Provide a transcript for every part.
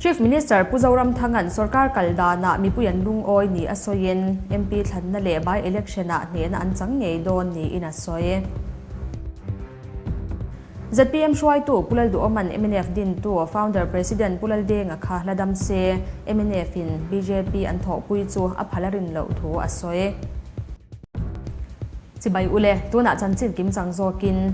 Chief Minister Pu Zoramthanga'n sorkar kal danah mipui an lungawi ni a sawiin, MP thlanna leh by-election-ah hnehna an chang ngei dawn niin a sawi. Zpm hruaitu Pu Lalduhawma'n mnf dintu Founder President Pu Laldenga kha la dam se, mnf-in bjp an thawhpui chu a phal a rin loh thu a sawi. Chibai ule, tunah chanchin kim chang zawkin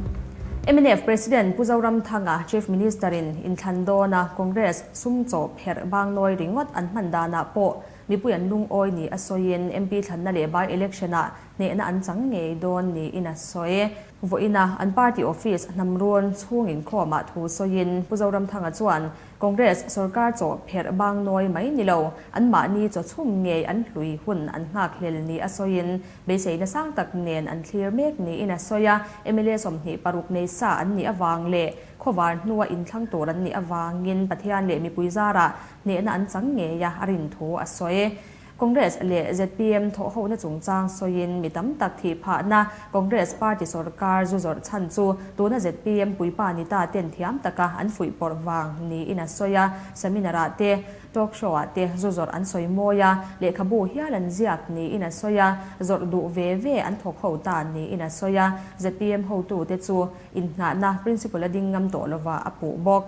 mnf President Pu Zoramthanga Chief Minister-in inthlan dawna Congress sum chaw pherh bangnawi ringawt an hman danah pawh mipui an lungawi ni a sawiin MP thlanna leh by-election-ah hnehna an chang ngei dawn niin a sawi. Vawiina an party office hnamrun chhung inkhawmah thu sawiin Pu Zoramthanga chuan Congress sorkar chaw pherh bangnawi mai ni lo, anmahni chaw chhum ngei an hlui hun an nghakhlel ni a sawiin beiseina sang tak nen an thlir mek niin a sawi a, mla 26 nei sa an nih avang leh khawvar hnua inthlang tur an nih avangin Pathian leh mipui zarah hnehna an chang ngei a a rin thu a sawi. Congress leh zpm thawhhona chungchang sawiin mi tam tak thih phahna Congress party sorkar zu zawrh chhan chu tuna zpm puipa ni ta ten thiam taka an fuih pawrh vang niin a sawi a. Seminar-ah te, talk show-ah te zu zawrh an sawi mawi a, lehkhabu hial an ziak niin a sawi a, zawrh duh ve ve an thawk ho ta niin a sawi a. Zpm hotute chu inngahna principle a ding ngam tawh lova a puh bawk.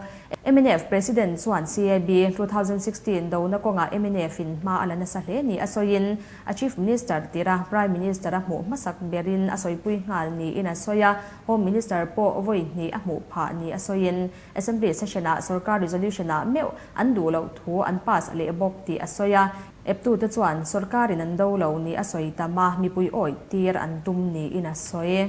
Mnf President chuan CAB 2016 dona kawngah mnf in hma a la nasa hle ni a sawiin a Chief Minister tira Prime Minister a hmuh hmasak berin a sawipui nghal niin a sawi a, Home Minister pawh vawi hnih a hmuh phah ni a sawiin Assembly session-ah sorkar resolution-ah meuh an duh loh thu an pass leh bawk tih a sawi a, eptute chuan sorkarin an do lo ni a sawi tam a, mipui awih tir an tum niin a sawi.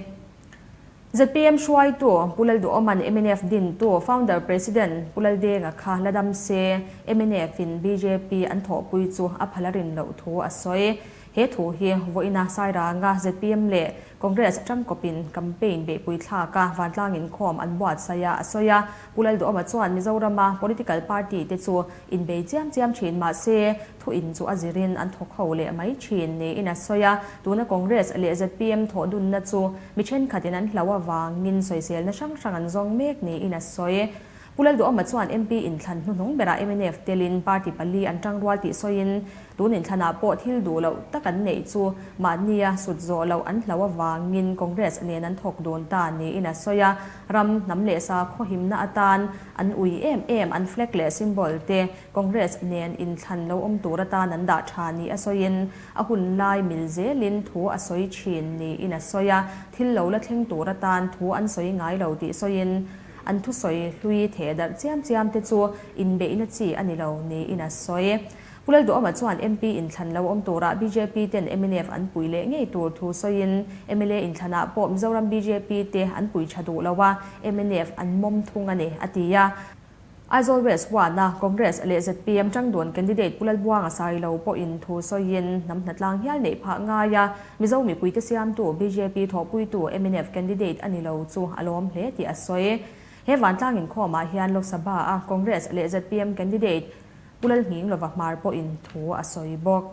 Zpm hruaitu Pu Lalduhawma'n mnf dintu Founder President Pu Laldenga kha la dam se, mnf in bjp an thawhpui chu a phal a rin loh thu a sawi. He thu hi vawiina Sairanga zpm leh Congress tangkawpin campaign beihpui thlaka vantlang inkhawm an buatsaih a a sawi a. Pu Lalduhawma chuan Mizorama political party te chu inbei chiam chiam thin mah se, Thu in chu a zirin an thawk ho leh mai thin niin a sawi a, tuna Congress leh zpm thawh dunna chu mi thenkhatin an hlau avangin sawiselna hrang hrang an zawng mek niin a sawi. Pu Lalduhawma chuan MP inthlan hnuhnung berah mnf telin party pali an tangrual tih sawiin tun inthlanah pawh thil duh loh tak an neih chu mahnia sut zawh loh an hlau avangin Congress nen an thawk dun ta niin a sawi a, ram hnam leh sakhaw himna atan an ui em em an flag leh symbol te Congress nen inthlan lo awm tur atan an dah tha ni a sawiin, a hun lai mil zelin thu a sawi thin niin a sawi a, thil lo la thleng tur atan thu an sawi ngai lo tih sawiin, an thusawi hlui theh darh chiam chiam te chu inbeihna chi a ni lo niin a sawi. Pu Lalduhawma chuan MP inthlan lo awm turah bjp ten mnf an pui leh ngei tur thu sawiin, mla inthlanah pawh Mizoram bjp te an pui tha duh lo a, mnf an mawm thung a ni, a ti a. Aizawl West One-a Congress leh zpm tangdun candidate Pu Lalbuanga Sailo pawhin thu sawiin hnam hnatlang hial neih phah ngai a, Mizo mipuite siamtu bjp thawhpuitu mnf candidate a ni lo chu a lawm hle tih a sawi. He vantlang inkhawmah hian Lok Sabha-a Congress leh zpm candidate Pu Lalnghinglova Hmar pawhin thu a sawi bawk.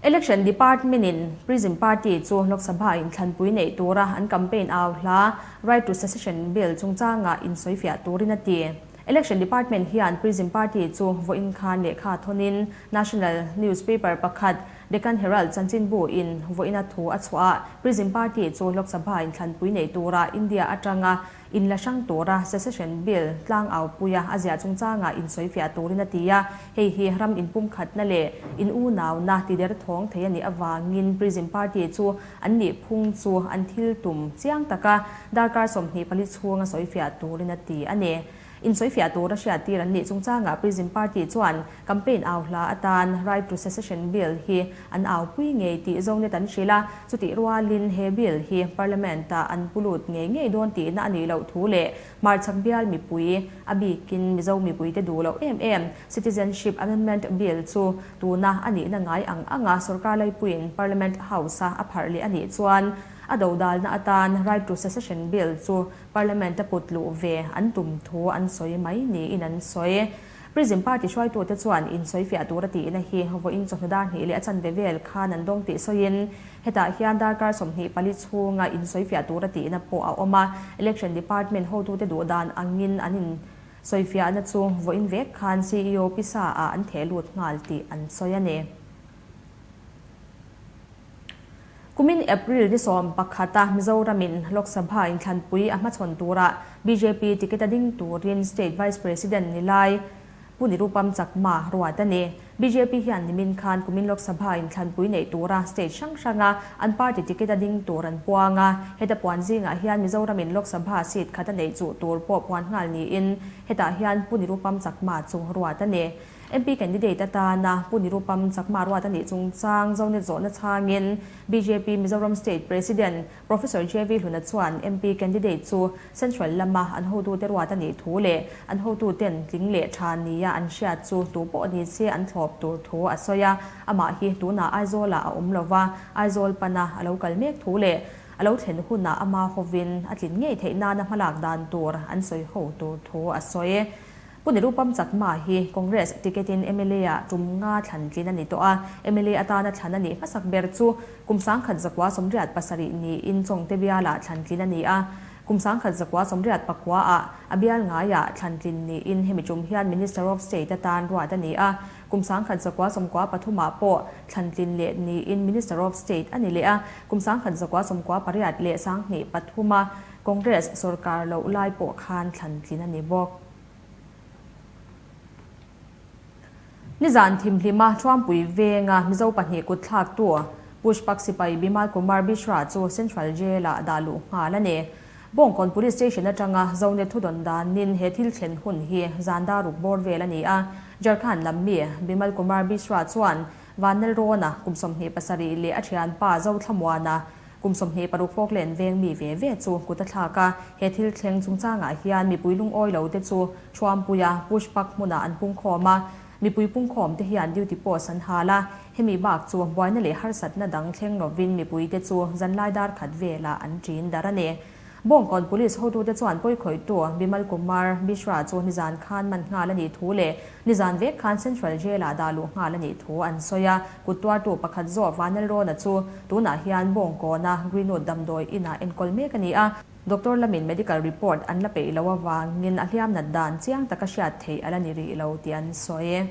Election Department-in Prism Party chu Lok Sabha inthlanpui neih tura an campaign au hla Right to Secession Bill chungchangah insawifiah turin a ti. Election Department hian Prism Party chu vawiin khan lehkha thawnin National newspaper pakhat Deccan Herald chanchinbu-in vawiina thu a chhuah ah Prism Party chu Lok Sabha inthlanpui neih tura India atanga In la hrang tura Secession Bill tlang aupuia a ziah chungchangah insawifiah turin a ti a, hei hi ram inpumkhatna leh in unauna tider thawng thei a nih avangin Prism Party chu an nih phung chu an thil tum chiang taka darkar 24 chhunga sawifiah turin a ti a ni. Insawifiah tura hriattir an nih chungchangah Prism Party chuan campaign au hla atan Right to Secession Bill hi an aupui ngei tih Zonet an hrilh a, chutih rualin he bill hi Parliament-ah an pu lut ngei ngei dawn tihna a nih loh thu leh hmarchhak bial mipui, a bikin Mizo mipuite duh loh em em Citizenship Amendment Bill chu tuna a nihna ngai ang anga sorkar laipuiin Parliament House-a a pharh leh a nih chuan a dodalna atan Right to Secession Bill chu Parliament a put luh ve an tum thu an sawi mai niin an sawi. Prism Party hruaitute chuan insawifiah tura tihna hi vawiin chawhnu dar hnih leh a chanve vel khan an dawng tih sawiin hetah hian darkar 24 chhunga insawifiah tura tihna pawh a awm a, Election Department hotute duh dan angin an in. Sawifiahna chu vawiin vek khan ceo pisa ah an theh lut nghal tih an sawi a ni. Kumin April ni 11 a Mizoramin Lok Sabha inthlanpui a hmachhawn turah bjp ticket a ding turin State Vice President ni lai Pu Nirupam Chakma ruat a ni. Bjp hian nimin khan kumin Lok Sabha inthlanpui neih tura state hrang hranga an party ticket a ding tur an puang a. Heta puan zingah hian Mizoramin Lok Sabha seat khat a neih chuh tur pawh puan nghal niin hetah hian Pu Nirupam Chakma chu ruat a ni. MP candidate atana Pu Nirupam Chakma ruat a nih chungchang Zonet zawhna chhangin bjp Mizoram State President Professor JV Hluna chuan MP candidate chu Central lama an hotute ruat a nih thu leh an hotuten tling leh tha nia an hriat chu tu pawh ni se an thlawp tur thu a sawi a. Amah hi tunah Aizawlah a awm lova, Aizawl pana a lo kal mek thu leh a lo thlen hunah ama hovin a tlin ngei theih nana hmalak dan tur an sawi ho tur thu a sawi. Pu Nirupam Chakma hi Congress ticket in mla ah tum nga thlan tlin a ni tawh a, mla atana thlan a nih hmasak ber chu kum 1987 niin Chawngte bialah thlan tlin a ni a, kum 1989 ah a bial ngaiah thlan tlin niin hemi tum hian Minister of State atan ruat a ni a, kum 1993 ah pawh thlan tlin leh niin Minister of State a ni leh a, kum 1998 leh 2003 a Congress sorkar loh lai pawh khan thlan tlin a ni bawk. Nizan thimhlima Thuampui venga Mizo pahnih kut thlaktu Pushpak sipai Bimal Kumar Mishra chu Central Jail-ah dah luh nghal a ni. Bawngkawn Police Station atanga Zone thudawn danin he thil thlen hun hi zan dar ruk bawr vel a ni a. Jharkhand lam mi Bimal Kumar Mishra chuan Vanlalrawna kum 27 leh a thianpa Zothlamuana Kum 26 Falkland veng mi ve ve chu kut a thlak a, he thil thleng chungchangah hian mipui lungawi lo te chu Thuampuia Pushpak hmunah an pungkhawm a, mipui pungkhawm te hian duty post an hal a, hemi bak chu buaina leh harsatna dang thleng lovin mipui te chu zanlai dar khat velah an ṭin dar a ni. Bawngkawn Police hotute chuan pawikhawihtu Bimal Kumar Mishra chu nizan khan man nghal a nih thu leh nizan vek khan Central Jail-ah dah luh nghal a nih thu an sawi a. Kut tuartu pakhat zawk Vanlalrawna chu tunah hian Bawngkawna Greenwood damdawi inah enkawl mek a ni a. Doctor lamin medical report an la peih loh avangin a hliam nat dan chiang taka hriat theih a la ni rih lo tih an sawi.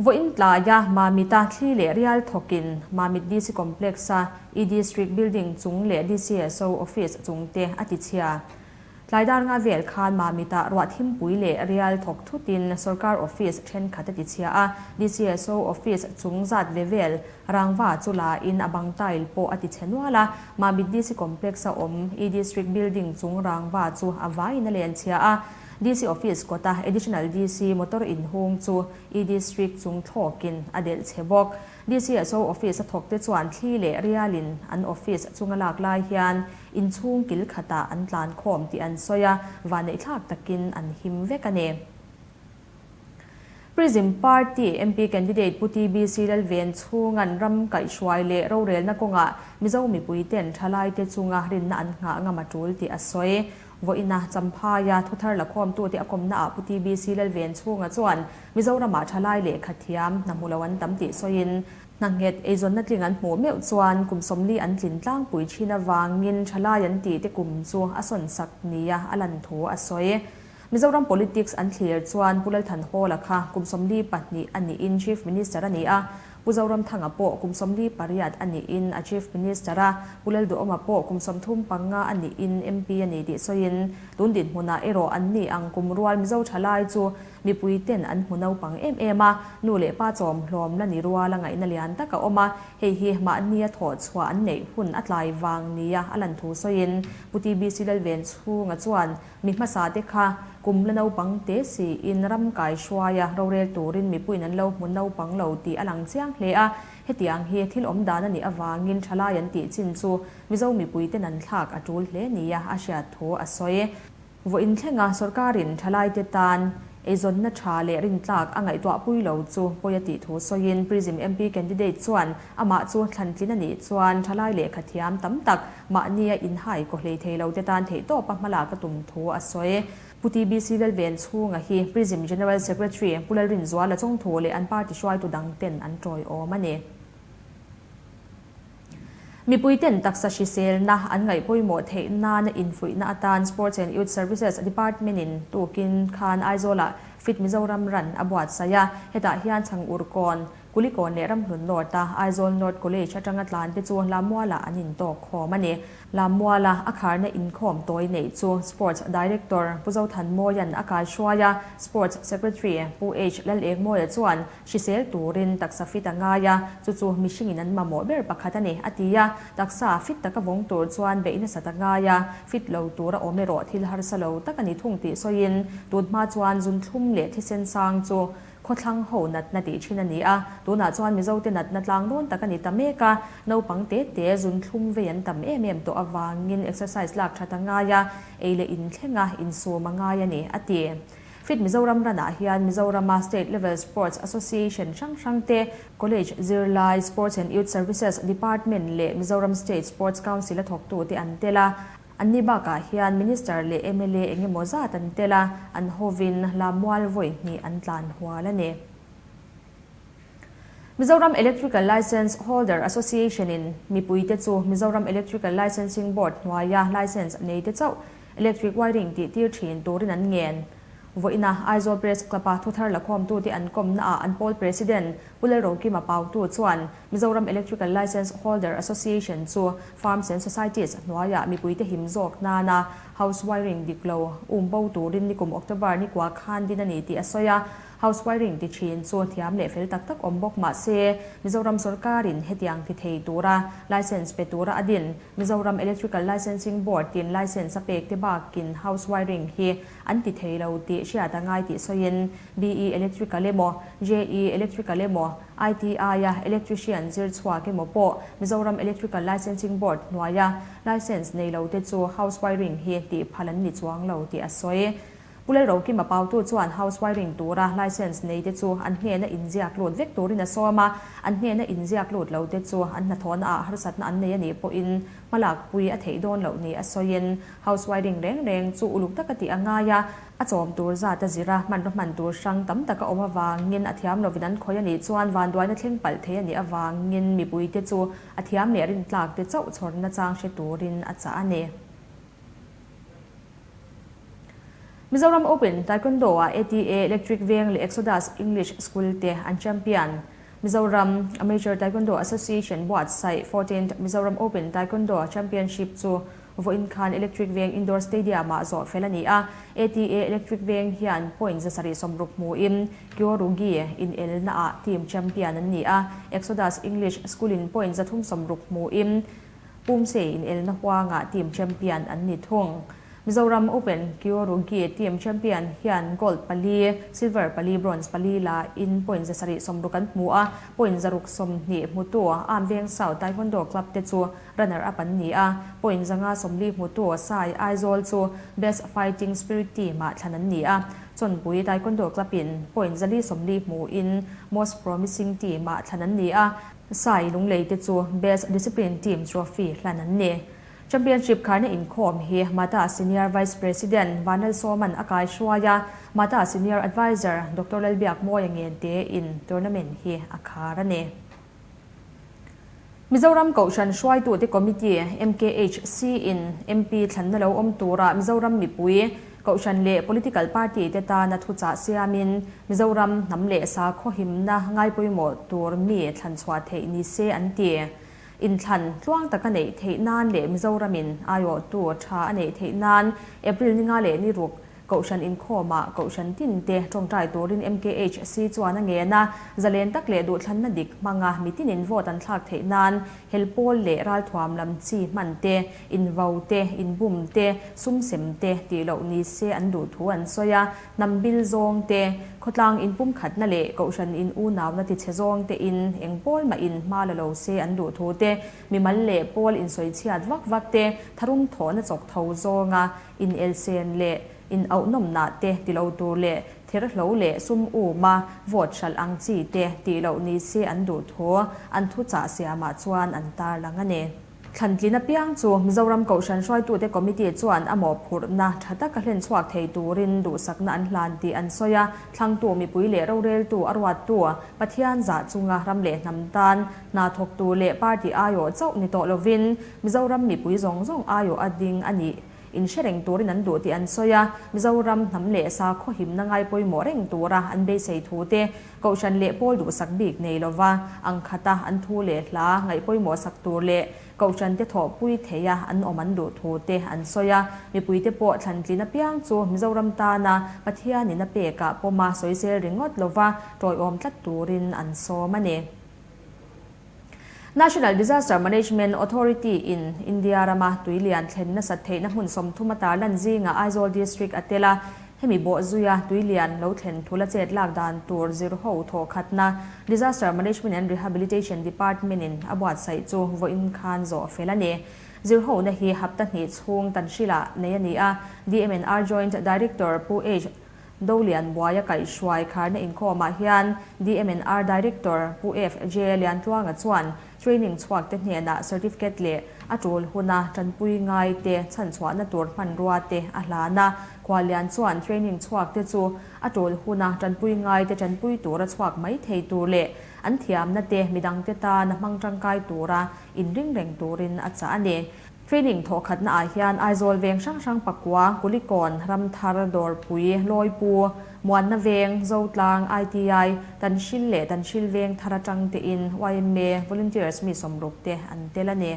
Vawiin tlaia Mamita thli leh rial thawkin Mamit DC Complex-a E-District Building chung leh DCSO Office chungte a tichhia. Tlai dar nga vel khan Mamita ruah thimpui leh rial thawk thutin sorkar office thenkhat a tichhia a, DCSO Office chung zat ve vel rangva chu la in a bang tile pawh a tichhe nual a, Mamit DC Complex-a awm E-District Building chung rangva chu a vaiin a lenchhia a. DC Office kawta Additional DC motor inhung chu E District chung thlawkin a delh che bawk. DCSO Office a thawkte chuan thli leh rialin an office chunga lak lai hian inchhung kil khatah an tlan khawm tih an sawi a, vanneihthlak takin an him vek a ni. Prism Party MP candidate Pu TBC Lalvenchhunga'n ram kaihhruai leh rorelna kawngah Mizo mipuiten thalaite chunga rinna an nghah ngam a tul tih a sawi. Vawiina Champhaia thuthar lakhawmtute a kawmnaah Pu TBC Lalvenchhunga chuan Mizoramah thalai lehkha thiam hna hmu lo an tam tih sawiin, hna nghet eizawnna tling an hmuh meuh chuan kum 40 an tlin tlangpui thin avangin thalai an tihte kum chu a sawnsak nia a lan thu a sawi. Mizoram politics an thlir chuan Pu Lalthanhawla kha kum 42 a niin Chief Minister a ni a, Pu Zoramthanga pawh kum 48 a niin a Chief Minister a, Pu Lalduhawma pawh kum 35 a niin MP a ni tih sawiin, tun dinhmunah erawh an ni ang kum rual Mizo thalai chu mipui ten an hmu naupang em em a, nu leh pa chawm hlawm la ni rual a ngaihna lian tak a awm a, hei hi mahnia thawh chhuah an neih hun a tlai vang nia a lan thu sawiin Pu TBC Lalvenchhunga chuan Mi hmasa te kha kum la naupang te siin ram kai hruaia rorel turin mipuiin an lo hmu naupang lo tih a lang chiang hle a. Hetiang hi thil awm dan a nih avangin thalai an tih chin chu Mizo mipuiten an thlak a tul hle nia a hriat thu a sawi. Vawiin thlenga sorkarin thalaite tan eizawnna tha leh rintlak a ngaihtuahpui lo chu pawi a tih thu sawiin Prism MP candidate chuan amah chu thlantlin a nih chuan thalai lehkha thiam tam tak Mahnia inhai kaw hlei thei lo te tan theihtawpa hmalak a tum thu a sawi. Pu TBC Lalvenchhunga hi Prism General Secretary Pu Lalrinzuala chawngthu leh an party hruaitu dang ten an tawiawm a ni. Mipuiten taksa hriselna an ngaih pawimawh theih nana infuihna atan Sports and Youth Services Department-in tukin khan Aizawlah Fit Mizoram Run a buatsaih a, hetah hian Chhangurkawn, Kulikawn leh Ramhlun North-a Aizawl North College atanga tlan te chu Lammualah an intawk khawm a ni. Lammuala a kharna inkhawm tawi neih chu Sports Director Pu Zothanmawia'n a kaihruai a, Sports Secretary Pu H Lalengmawia chuan hrisel turin taksa fit a ngai a, chu chu mihringin an mamawh ber pakhat a ni, a ti a. Taksa fit taka vawng tur chuan beih nasat a ngai a, fit lo tura awm erawh thil harsa lo tak a ni thung tih sawiin tunhma chuan zunthlum leh thisen sang chu Khawthlang ho natna tih thin a ni a, tunah chuan Mizote natna tlang dawn tak a ni ta mek a, naupang te te zunthlum vei an tam em em tawh avangin exercise lak that a ngai a, ei leh inthleng a, insum a ngai a ni, a ti. Fit Mizoram ranah hian Mizorama State Level Sports Association hrang hrang te, College zirlai, Sports and Youth Services Department leh Mizoram State Sports Council a thawktute an tel a, Anni bakah hian Minister leh mla eng emaw zat an tel a, an hovin Lammual vawi hnih an tlan hual a ni. Mizoram Electrical Licence Holder Association-in mipuite chu Mizoram Electrical Licensing Board hnuaia licence neite chauh electric wiring tih tir thin turin an ngen. Vawiina Aizawl Press Club-a thuthar lakhawmtute an kawmnaah an pawl President Pu Lalrokima Pautu chuan Mizoram Electrical Licence Holder Association chu Farms and Societies hnuaiah mipuite him zawk nana house wiring dik lo um bo turin nikum October nikua khan din a ni tih a sawi a. House wiring ti thin chu thiam leh fel tak tak awm bawk mah se Mizoram sorkarin hetiang ti thei tura licence pe tura a din Mizoram Electrical Licensing Board tin licence a pek te bakin house wiring hi an ti thei lo tih hriat a ngai tih sawiin BE Electrical emaw, JE Electrical emaw, ITI-a Electrician zir chhuak emaw pawh Mizoram Electrical Licensing Board hnuaia licence nei lo te chu house wiring hi tih phal an ni chuang lo tih a sawi. Pu Lalrokima Pautu chuan house wiring tura licence nei te chu an hnena inziak lut vek turin a sawm a, an hnena inziak lut lo te chu an hnathawhna ah harsatna an nei a nih pawhin hmalakpui a theih dawn loh ni a sawiin house wiring reng reng chu uluk taka tih a ngai a, A chawm tur zat a zir a, hmanraw hman tur hrang tam tak a awm avangin a thiam lovin an khawih a nih chuan vanduaina thleng palh thei a nih avangin mipuite chu a thiam leh rintlak te chauh chhawrna chang hre turin a chah a ni. Mizoram Open Taekwondo-ah ATA Electric Veng leh Exodus English School te an champion. Mizoram Amateur Taekwondo Association buatsaih 14th Mizoram Open Taekwondo Championship chu Vawiin khan Electric Veng Indoor Stadium-ah zawh fel a ni a, ATA Electric Veng hian point 760 hmuin Kyorugi inelnaah team champion an ni a, Exodus English School-in point 360 hmuin Pumse inelna huangah team champion an ni thung. Mizoram Open Kyorugi team champion hian gold pali, silver pali, bronze pali la in point 760 an hmu a, point 620 hmutu Arm Veng South Taekwondo Club te chu Runner up an ni a, point 540 hmutu Sai Aizawl chu Best Fighting Spirit team ah thlan an ni a, Chawnpui Taekwondo Club in point 440 hmuin Most Promising team ah thlan an ni a, Sai Lunglei te chu Best Discipline Team trophy hlan an ni. Championship kharna inkhawm hi Mata Senior Vice President Vanlalsawman a kaihruai a, Mata Senior Adviser Doctor Lalbiakmawia Ngente in tournament hi a khar a ni. Mizoram Kohhran Hruaitute Committee, MKHC, in MP thlanna lo awm tura Mizoram mipui, Kohhran leh Political Party te tana thuchah siamin Mizoram hnam leh sakhaw himna ngaipawimawh tur mi thlan chhuah theih ni se an ti. Inthlan tluang taka neih theih nan leh Mizoramin aiawhtu tha a neih theih nan April ni nga leh ni ruk Kohhran inkhawmah Kohhran tinte tawngtai turin MKHC chuan a ngen a, zalen tak leh duhthlanna dik hmanga mitinin vote an thlak theih nan hel pawl leh ralthuam lam chi hman te, invo te, inbum te, sum sem te tih loh ni se an duh thu an sawi a, hnam bil zawng te, khawtlang inpumkhatna leh Kohhran in unauna tichhe zawng te in eng pawl mah in hma la lo se an duh thu te, mimal leh pawl insawichhiat vak vak te, tharum thawhna chawk tho zawnga In elsen leh in auhnawmnah te ti lo tur leh therhlo leh sum uma vote hralh ang chi te tih loh ni se an duh thu an thuchah siamah chuan an tarlang a ni. Thlantlin apiang chu Mizoram Kohhran hruaitute Committee chuan a mawhphurhna tha taka hlen chhuak thei turin duhsakna an hlan tih an sawi a, thlangtu mipui leh roreltu a ruattu Pathian zah chunga ram leh hnam tan hna thawktu leh party aiawh chauh ni tawh lovin Mizoram mipui zawng zawng aiawh a ding a nih inhre reng turin an duh tih an sawi a, Mizoram hnam leh sakhaw himna ngai pawimawh reng tura an beisei thu te Kohhran leh pawl duhsak bik nei lova ang khata an thu leh hla ngaih pawimawh sak tur leh Kohhran te thawhpui theia an awm an duh thu te an sawi a, mipuite pawh thlantlin apiang chu Mizoram tana Pathianin a pekah pawma sawisel ringawt lova tawiawm tlat turin an sawm a ni. National Disaster Management Authority in India rama tuilian thlen nasat theihna hmun 30 a tarlan zingah Aizawl District a tel a, hemi bawh zuia tuilian lo thlen thul a chet lak dan tur zirho thawhkhatna Disaster Management and Rehabilitation Department in a buatsaih chu vawiin khan zawh fel a ni. Zirhona hi hapta hnih chhung Tanhril-ah nei a ni a, DMNR Joint Director Pu H. Dolian buaia kaihhruai kharna inkhawmah hian DMNR Director Pu FJ Liantluanga chuan training chhuakte hnenah certificate leh a tul huna tanpui ngaite chhanchhuahna tur hmanrua te a hlan a. Khuallian chuan training chhuakte chu a tul huna tanpui ngaite tanpui tura chhuak mai thei tur leh an thiamna te midangte tana hmang tangkai tura inring reng turin a chah a ni. Training thawhkhatna ah hian Aizawl veng hrang hrang pakua, Kulikawn, Ramthar, Dawrpui, Lawipu, Muanna veng, Zotlang, ITI, Tanhril leh Tanhril veng thar atang tein yma Volunteers mi 60 te an tel a ni.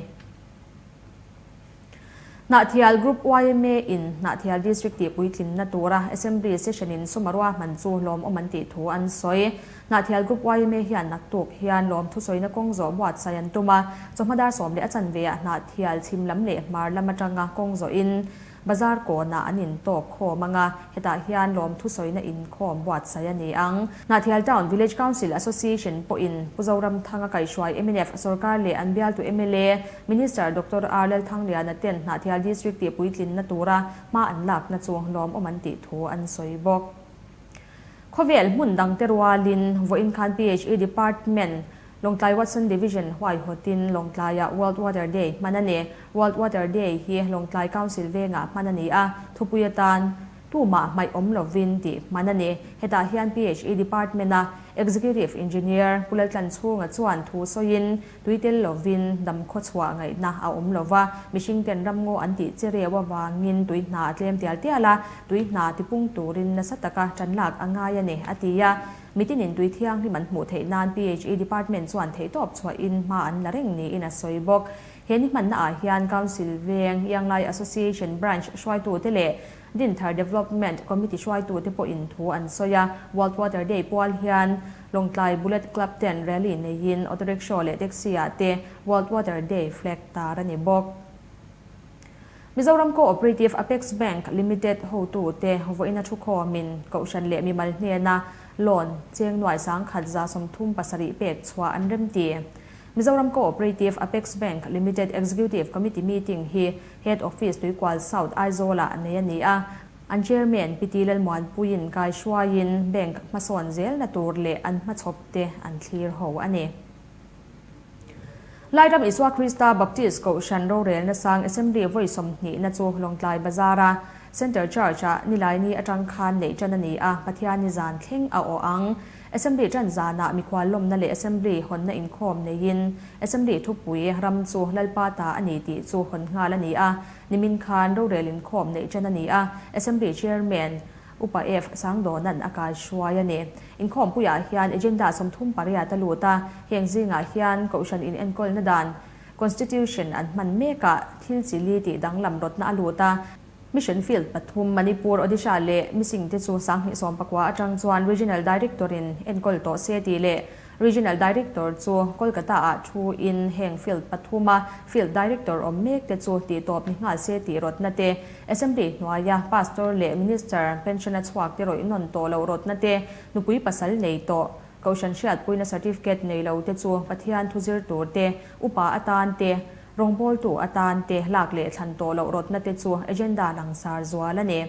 Hnahthial Group yma in Hnahthial District tih puitlinna tura Assembly Session in sum a ruahman chu lawmawm an tih thu an sawi. Hnahthial Group yma hian naktuk hian lawm thusawina kawng zawh buatsaih an tum a, chawhma dar 10 leh a chanve ah Hnahthial chhim lam leh hmar lam atanga kawng zawhin bazar kawnah an intawk khawm anga, hetah hian lawm thusawina inkhawm buatsaih a ni ang. Hnahthial Town Village Council Association pawhin Pu Zoramthanga kaihhruai mnf sorkar leh an bialtu mla Minister Doctor R Lalthangliana ten Hnahthial District tih puitlinna tura hma an lakna chu lawmawm an tih thu an sawi bawk. Khawvel hmun dangte rualin vawiin khan PHE Department Lawngtlai Watson Division huaihawtin Lawngtlaiah World Water Day hman a ni. World Water Day hi Lawngtlai Council vengah hman a ni a, thupui atan tumah hmaih awm lovin tih hman a ni. Hetah hian PHE Department-a Executive Engineer Pu Laltlanchhunga chuan thu sawiin tui tel lovin dam khawchhuah ngaihna a awm lova, mihring ten ramngaw an tih che reu avangin tui hna a tlem tial tial a, tui hna tipung turin nasa taka tan lak a ngai a ni, a ti a. Mitinin tui thianghlim an hmuh theih nan PHE Department chuan theihtawp chhuahin hma an la reng niin a sawi bawk. He ni hmanna ah hian Council veng, Ianglai Association Branch hruaitute leh Dinthar Development Committee hruaitute pawhin thu an sawi a, World Water Day pual hian Lawngtlai Bullet Club ten rally neiin auto rickshaw leh taxi ah te World Water Day flag tar a ni bawk. Mizoram Co-operative Apex Bank Limited hotute vawiin a thukhawmin Kohhran leh mimal hnena loan cheng nuai 1137 pek chhuah an remti. Mizoram Co-operative Apex Bank Limited Executive Committee meeting hi Head Office Tuikual South Aizawlah nei a ni a, an Chairman Pi Ti Lalmuanpuiin kaihruaiin bank hmasawn zelna tur leh an hmachhawp te an thlir ho a ni. Lairam Isua Krista Baptist Kohhran rorelna sang Assembly vawi 20 na chu Lawngtlai Bazar-a Center Church-ah Nilaini atang khan neih tan a ni a, Pathian ni zan thleng a awh ang. Assembly tan zanah mikhual lawmna leh Assembly hawnna inkhawm neiin Assembly thupui ram chu Lalpa ta a ni tih chu hawn nghal a ni a, nimin khan rorel inkhawm neih tan a ni a, Assembly Chairman Upa F Sangdawnan a kaihruai a ni. Inkhawm puiah hian agenda 38 a lut a, heng zingah hian Kohhran in enkawlna dan Constitution an hman mekah thil chili tih danglam rawtna a lut a, Mission Field pathum Manipur, Odisha leh missing te chu 2019 atang chuan Regional Director in enkawl tawh se tih leh Regional Director chu Kolkata ah thu in heng field pathuma Field Director awm mek te chu tih tawp ni nghal se tih rawtna te, Assembly hnuaia Pastor leh Minister pension a chhuak te rawih nawn tawh loh rawtna te, nupui pasal nei tawh Kohhran hriatpuina certificate nei lo te chu Pathian thu zir tur te, upa atan te, rawngbawltu atan te lak leh thlan tawh loh rawtna te chu agenda langsar zual a ni.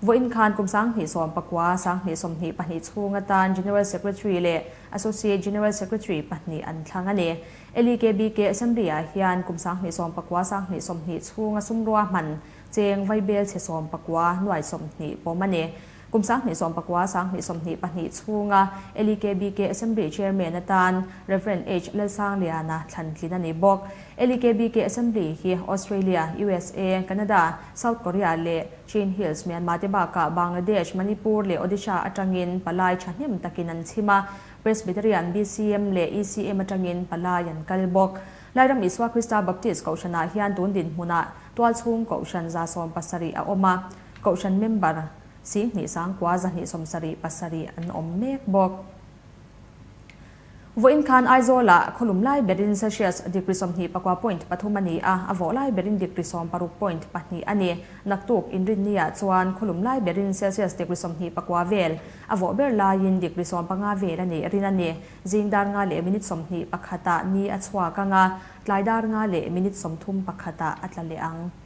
Vawiin khan kum 2019, 2022 chhung atan General Secretary leh Associate General Secretary pahnih an thlang a ni. LEKBK Assembly-ah hian kum 2019, 2020 chhunga sum ruahman cheng vaibel chhe 19 nuai 20 pawm a ni. Kum 2019, 2022 chhunga LEKBK Assembly Chairman atan Rev. H. Lalsangliana thlan tlin a ni bawk. LEKBK Assembly hi Australia, USA, Canada, South Korea leh Chin Hills, Myanmar te bakah Bangladesh, Manipur leh Odisha atangin palai thahnem takin an chhim a, Presbyterian, BCM leh ECM atangin palai an kal bawk. Lairam Isua Krista Baptist Kohhranah hian tun dinhmunah tualchhung Kohhran 170 a awm a, Kohhran member 10 sangkua 277 an awm mek bawk. Vawiin khan Aizawlah khawlum lai berin Celsius degree 29.3 a ni a, a vawh lai berin degree 16.2 a ni. Naktuk Inrinniah chuan khawlum lai berin Celsius degree 29 vel, a vawh ber laiin degree 15 vel a nih rin a ni. Zing dar nga leh minute 21ah ni a chhuak ang a, tlai dar nga leh minute 31ah a tla leh ang.